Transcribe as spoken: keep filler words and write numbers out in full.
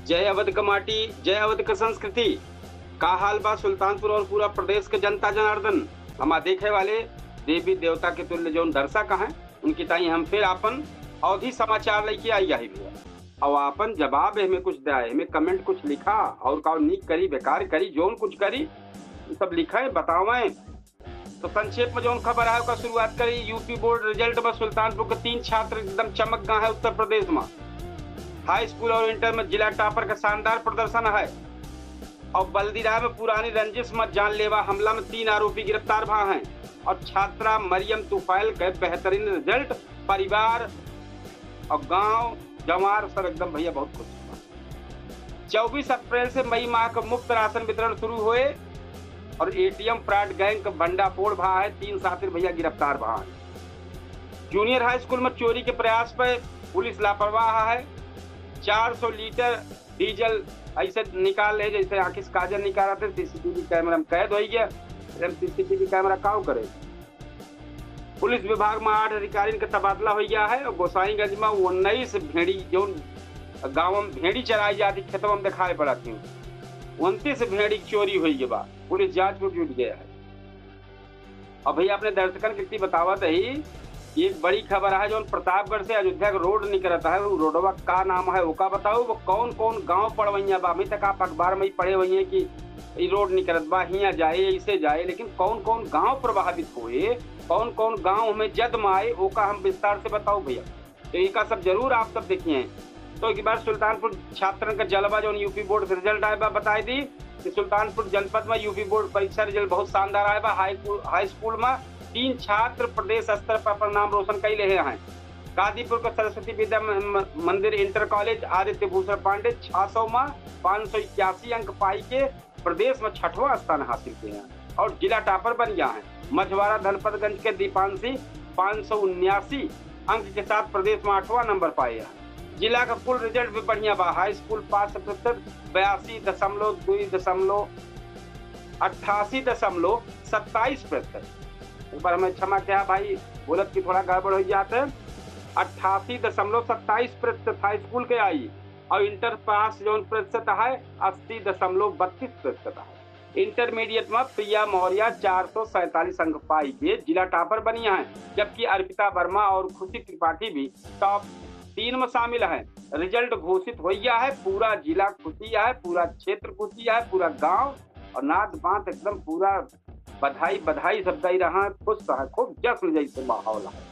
जय अवध क माटी, जय अवध क संस्कृति। का हाल बा सुल्तानपुर और पूरा प्रदेश क जनता जनार्दन? हमा देखे वाले देवी देवता के तुल्य जौन दर्शक हैं, उनकी ताई हम फिर आपन अवधी समाचार लइके आई जाही भइया। और आपन जवाब एहमे कुछ द्या, एहमे comment कुछ लिखा, और का नीक करी, बेकार करी, जौन कुछ करी, सब लिखें, बतावें। तो संक्षेप में जौन खबर है, ओकर शुरुआत करी। यूपी बोर्ड रिजल्ट में सुल्तानपुर के तीन छात्र एकदम चमक गए हैं उत्तर प्रदेश में। हाई स्कूल और इंटर में जिला टॉपर का शानदार प्रदर्शन है। और बल्दीराय में पुरानी रंजिश में जानलेवा हमला में तीन आरोपी गिरफ्तार भा हैं। और छात्रा मरियम तुफैल के बेहतरीन रिजल्ट, परिवार और गांव जवार सब एकदम भइया बहुत खुश बा। चउबीस अप्रैल से मई माह का मुफ्त राशन वितरण शुरू होए और एटीएम फ्रॉड गैंग का भंडाफोड़ भा है, तीन साथी भइया गिरफ्तार भा है। जूनियर हाई स्कूल में चोरी के प्रयास पर पुलिस लापरवाह है। चार सौ लीटर डीजल ऐसे निकाल ले जैसे आँखी से काजल निकालत है। सीसीटीवी कैमरा में कैद होइ गया। हम सीसीटीवी कैमरा काव करे? पुलिस विभाग में आठ अधिकारियों का तबादला होइ गया है और गोसाईगंज में उन्नीस भेड़ी, जौन गाँव में भेड़ी चराई जाती, खेतवा में दिखाई पड़त थी, उनतीस भेड़ी चोरी होइ गया बा। पुलिस जांच में जुट गया है। अब भइया अपने दर्शकन के इतनी बतावत ही, एक बड़ी खबर है, जौन प्रतापगढ़ से अयोध्या का रोड निकलता है, वो रोडवा का नाम है, ओका बताओ, वो कौन कौन गांव पड़वैया बा? अभी तक आप अखबार में ही पढ़े हुए हैं कि ई रोड निकलत बा, हियां जाए, ऐसे जाए, लेकिन कौन कौन गांव प्रभावित हुए, कौन कौन गांव में जद में आए, ओका हम विस्तार से बताओ भइया। तो एका सब जरूर आप सब देखिए। तो एक बार सुल्तानपुर छात्रन का जलवा, जौन यूपी बोर्ड से रिजल्ट आए बा, बताई दी कि सुल्तानपुर जनपद में यूपी बोर्ड परीक्षा रिजल्ट बहुत शानदार आए बा। हाई कू-, हाई स्कूल में तीन छात्र प्रदेश स्तर पर अपन नाम रोशन कई लेहे हैं। कादीपुर का सरस्वती विद्या म-, म-, मंदिर इंटर कॉलेज आदित्य भूषण पांडे छह सौ में पाँच सौ इक्यासी अंक पाई के प्रदेश में छठवां स्थान हासिल किए हैं और जिला टॉपर बन गया है। मझवारा धनपतगंज के दीपांशी पाँच सौ उन्यासी अंक के साथ प्रदेश में आठवां नंबर पाए हैं। जिला का कुल रिजल्ट भी बढ़िया बा। हाई स्कूल पास प्रतिशत बयासी दशमलव दो दशमलव अट्ठासी दशमलव सत्ताईस प्रतिशत। एक बार हमें क्षमा किया भाई, बोलत की थोड़ा गड़बड़ हो जात है। अट्ठासी दशमलव सत्ताईस प्रतिशत हाई स्कूल के आई और इंटर पास जौन प्रतिशत है, अस्सी दशमलव बत्तीस प्रतिशत है। इंटरमीडिएट में प्रिया मौर्य चार सौ सैंतालीस अंक पाई के जिला टॉपर बनी है, जबकि अर्पिता वर्मा और खुशी त्रिपाठी भी टॉप तीन में शामिल हैं। रिजल्ट घोषित हो गया है, पूरा जिला खुशी है, पूरा क्षेत्र खुशी है, पूरा गांव और नात बात एकदम पूरा बधाई बधाई सब दे रहा है, खुश है, खूब जश्न जैसे माहौल है।